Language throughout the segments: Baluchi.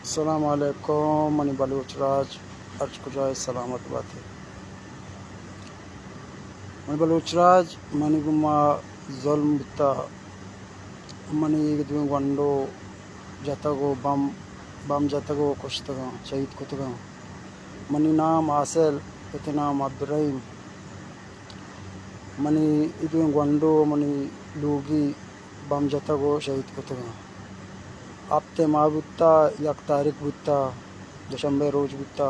السلام علیکم، منی بلوچ راج، ہرچ کجا ئے سلامت باتے۔ منی بلوچ راج، منی گوما ظلم بوتا، منی اے دوئیں گونڈو جتگ و بم، بم جتگ و کشتگاں، شہید کتگاں۔ منی نام حاصل، پت نام عبدالرحیم۔ منی اے دوئیں گونڈو، منی لوگی بم جتگ و شہید کتگاں۔ ہپت ماہ بوتا، یک تاریخ بوتا، دوشنبے روچ بوتا۔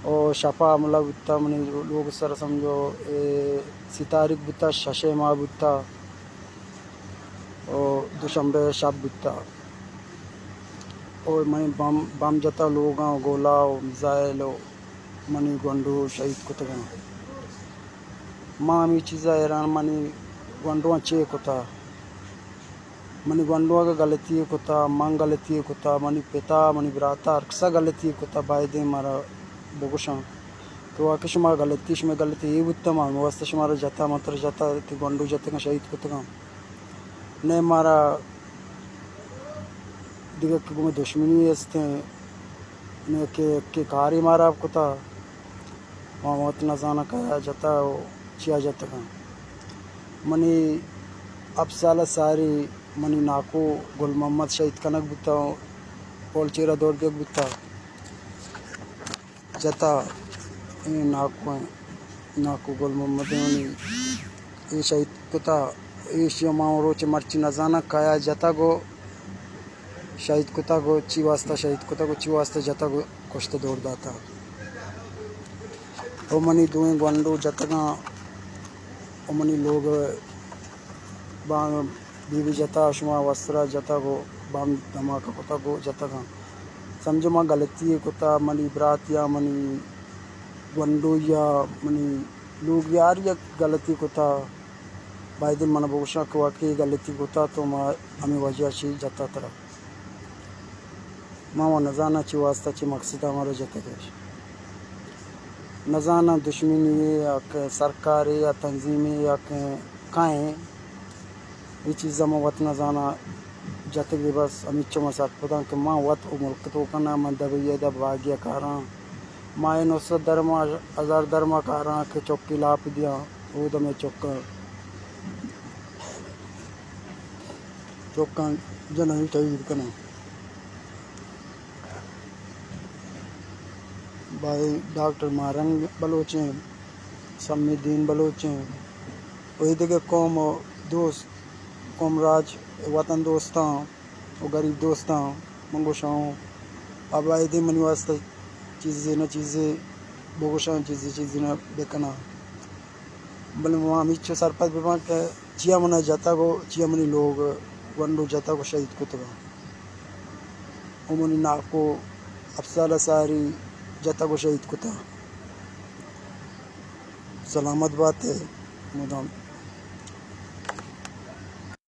او شپا حملہ بوتا، منی لوگ سر سمجھو، اے، سی تاریخ بوتا، ششے ماہ بوتا۔ او دوشنبے شپ بوتا۔ او منی بم، بم جتا لوگاں، گولا و میزائل و منی گونڈو شہید کتگاں۔ ما ہمے چیزا حیران، منی گونڈواں چے کتا؟ منی گونڈو اگہ غلطی کتا، من غلطی کتا، منی پتا، منی براتا، ہر کسا غلطی کتا، بایدیں مارا بگوشاں کہ واقعی شما غلطی، شما غلطی اے بوتا، ما ہمے واسطہ شمارا جتا، ما ترا جتا، تئی گونڈو جتگاں، شہید کتگاں۔ نئے مارا دگہ کہ گوں دشمنی استیں، نئے کہ، کہ کارے مارا کتا، ما وت نزاناں کیا جتا و چیا جتگاں۔ منی ہپت سال ساری منی ناکو گل محمد شہید کنگ بوتا، پول چیرا دور دیگ بوتا۔ جتا، اے ناکو ایں، ناکو گل محمد ایں، اے شہید کتا، ایشی ما روچ مرچی نزاناں کایا جتا گو شہید کتا گو چی واسطہ شہید کتا گو چی واسطہ جتا گو کشت دور داتا۔ او منی دوئیں گونڈو جتگاں، او منی لوگ با بی بی جتا، شما وسرا جتگ و بم دھماکہ کتگ و جتگاں۔ سمجھو ما غلطی کتا، منی برات یا منی گونڈو یا منی لوگ یا ہر یک غلطی کتا، بایدیں من بگوشاں کہ واقعی غلطی کتا تو ما ہمے وجہ چی جتا ترا۔ ما و نزاناں چی واسطہ چی مقصد ہمارا جتگ اش۔ نزاناں دشمنی یا کہ سرکارے یا تنظیمے یا کہ کائیں، اے چیزاں ما وت نزاناں جتگے، بس ہمیچو ما سرپداں کہ ما وت او ملک توکا نہ، من دبئی ء دب باگی ء کاراں، ما اے نصرت درما، ہزار درما کاراں کہ چکی لاپ دیاں، او دمے چکاں، چکاں جنانی شہید کناں۔ بھائی ڈاکٹر ماہرنگ بلوچ ایں، سمی الدین بلوچ ایں، و اے دگہ قوم و دوست، قوم راج، وطن دوستاں و غریب دوستاں من گوشاں، آ بایدیں منی واسطہ چیزے نہ چیزے بگوشاں، چیزے چیزے نہ بکناں۔ بلے ما ہمیچو سرپد بباں کہ چیا منا جتگ و چیا منی لوگ گونڈو جتگ و شہید کتگاں۔ و منی ناکو ہپت سال ساری جتگ و شہید کتاں۔ سلامت بات ئے، مدام